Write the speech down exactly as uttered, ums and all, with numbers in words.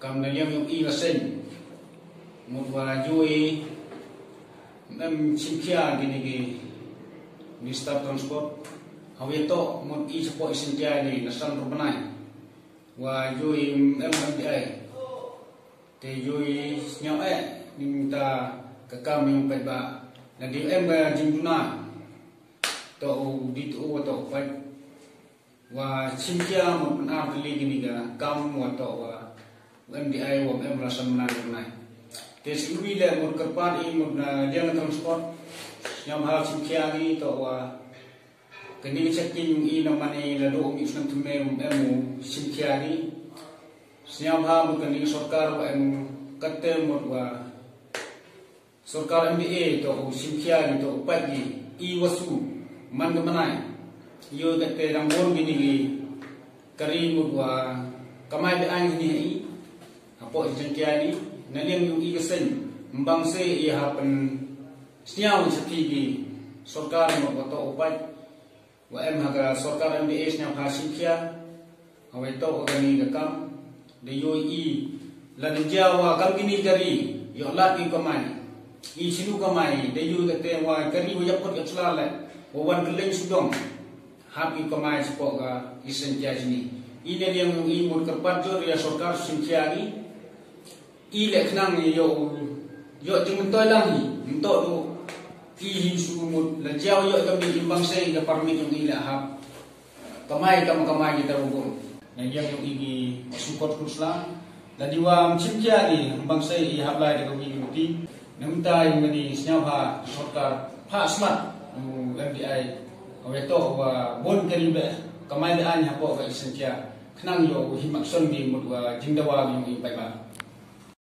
Kam na liang yong i la seng. Mut wa joi em chim khia kini ki Minister Transport. Hawi to mut i support i seng khia ni na san rupanai. Wa joi em em di ai. Te joi snyau eh ni minta ka kam yong pet ba. Na di em ba jingduna. To di to to pet. Wa chim khia mut pynap li kini ka kam wa to wa M D I wa em la sam na nai. Te si wi le mut kyrpad i mut na liang transport. Nyam hal chim khia ni to wa kini ka checking i na mani la do mi snam thume em chim khia ni. Snyam ha mut kini sorkar wa em kate mut wa Sorkar M D A to u simkhia ni to u pat ni i wasu man ka manai. Yo ka te dang bon gini gi kari mut wa kamai be an ni i. Apo i jengkia ni na liang yu i ka sen mbang se i hapen sniaw ni sati gi sorkar mut wa to u pat. Wa em ha ka sorkar M D A sniaw ha simkhia. Hawai to ka ni ka kam da yo i la da jia wa kam kini kari yo lat ki kamai. I sinu kamai da yo ka te wa kari wa yapot ka chla le wa wan ka leng sudong. Hap i kamai spo ka i sentia sini i ne liang i mut kerpat jo ria sorkar sentia ni. I le khnang yo yo jing mentoi lang i mento do i hi su mut la jia yo ka mi imbang se ka parmi jong i le hap. Kamai kam kamai kita bubur. Na yang yung igi sukot kusla. Na diwa mchim kia ni mbang sai i hablai da kami yuti. Nang ta yung ni snyau ha sorkar pha smat M D I. Awe to wa bon kari be kamai da an hapo ka isentia. Khnang yo himak son ni mut wa jingdawa yung i pai ba.